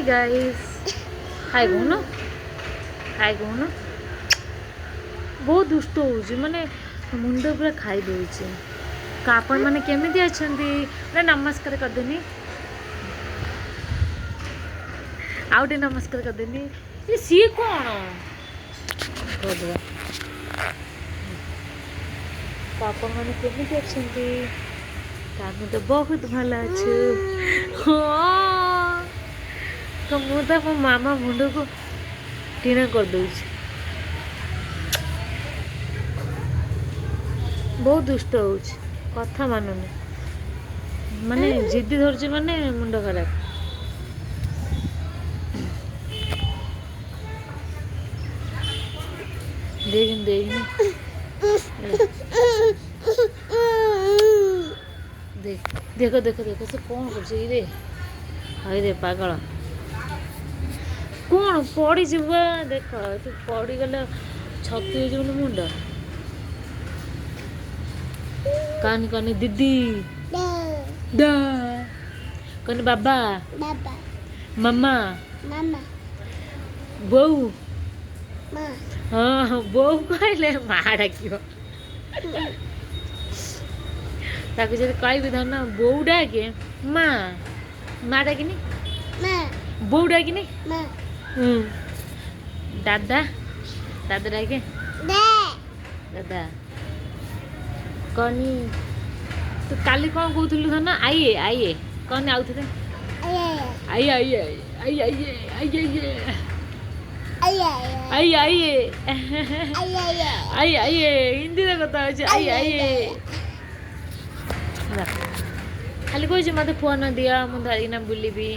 Hi guys, ହାଏ କହୁନ, ହାଏ କହୁନ। ବହୁତ ଦୁଷ୍ଟ ହେଉଛି, ମାନେ ମୁଣ୍ଡ ପୁରା ଖାଇ ଦେଉଛି। ତ ଆପଣମାନେ କେମିତି ଅଛନ୍ତି? ନା ନମସ୍କାର କରିଦେନି, ଆଉ ଟିକେ ନମସ୍କାର କରିଦେନି। ଏ ସିଏ କ'ଣ କରିଦେବା। ତ ଆପଣମାନେ କେମିତି ଅଛନ୍ତି? ତ ଆମେ ତ ବହୁତ ଭଲ ଅଛୁ। ହଁ, ତ ମୁଁ ତ ମୋ ମାମା ମୁଣ୍ଡକୁ ଟିଣ କରିଦେଉଛି। ବହୁତ ଦୁଷ୍ଟ ହେଉଛି, କଥା ମାନୁନି, ମାନେ ଜିଦି ଧରୁଛି, ମାନେ ମୁଣ୍ଡ ଖରାପ। ଦେଖିନି ଦେଖିନି, ଦେଖ ଦେଖ ଦେଖ ଦେଖ, ସେ କ'ଣ କରୁଛି ରେ? ହଇରେ ପାଗଳ, କ'ଣ ପଡ଼ିଯିବ? ଦେଖ, ତୁ ପଡ଼ିଗଲେ ଛତି ହେଇଯିବନି ମୁଣ୍ଡ? କାନି କାନି ଦିଦି ଦା, କାନି ବାବା, ମାମା, ବୋଉ। ହଁ, ବୋଉ କହିଲେ ମା ଡାକିବ ତାକୁ। ଯଦି କହିବି ଧନ ବୋଉ ଡାକେ, ମା ମା ଡାକିନି, ବୋଉ ଡାକିନି। ଦାଦା ଦାଦା ଡାକେ, ଦାଦା କନି। ତୁ କାଲି କ'ଣ କହୁଥିଲୁ ଧନ? ଆଇଏ ଆଇଏ କନି, ଆଉଥରେ I I I I I I I I I I I, ହିନ୍ଦୀରେ କଥା ଅଛି। I I ଖାଲି କହୁଛି ମୋତେ ଫୋନ୍ ଦିଅ, ମୁଁ ଧରିକିନା ବୁଲିବି।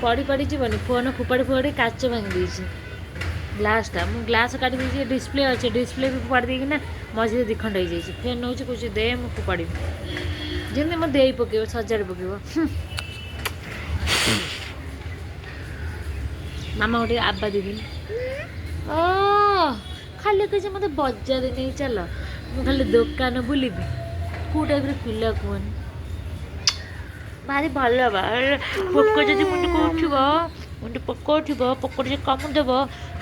ପଡ଼ି ପଡ଼ି ଯିବନି। ଫୋନ୍ ଫୋପାଡ଼ି ଫୋପାଡ଼ି କାଚ ଭାଙ୍ଗି ଦେଇଛି, ଗ୍ଲାସ୍ଟା। ମୁଁ ଗ୍ଲାସ୍ କାଟି ଦେଇଛି, ଡିସପ୍ଲେ ଅଛି, ଡିସପ୍ଲେ ବି ଫୋପାଡ଼ି ଦେଇକିନା ମଝିରେ ଦୁଇ ଖଣ୍ଡ ହେଇଯାଇଛି। ଫେର୍ ନେଉଛି, କହୁଛି ଦେ ମୁଁ ଫୋପାଡ଼ିବି। ଯେମିତି ମୋ ଦେଇ ପକେଇବ, ସଜାଡ଼ି ପକେଇବ। ମାମା ଗୋଟେ ଆବା ଦିଦିନି। ଓ ଖାଲି କହୁଛି ମୋତେ ବଜାର ନେଇ ଚାଲ, ମୁଁ ଖାଲି ଦୋକାନ ବୁଲିବି। କେଉଁ ଟାଇପ୍ର ପିଲା କୁହନି? ଭାରି ଭଲ ବା। ପୋକ ଯଦି ମୁଣ୍ଡକୁ ଉଠିବ, ମୁଣ୍ଡ ପୋକ ଉଠିବ, ପୋକ ଯଦି କାମୁଡ଼ିଦେବ,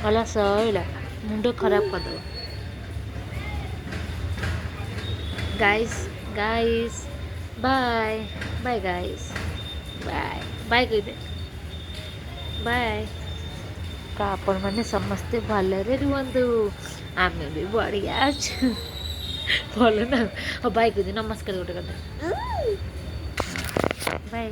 ଗଲା ସଇଲା, ମୁଣ୍ଡ ଖରାପ କରିଦେବ। Guys, guys, bye bye guys, bye bye କହିଦେ, ବାଏ। ତ ଆପଣମାନେ ସମସ୍ତେ ଭଲରେ ରୁହନ୍ତୁ, ଆମେ ବି ବଢ଼ିଆ ଅଛୁ। ଭଲ ନା? ହଉ, ବାଏ କହିଦେ, ନମସ୍କାର ଗୋଟେ କଥା, ବାଏ।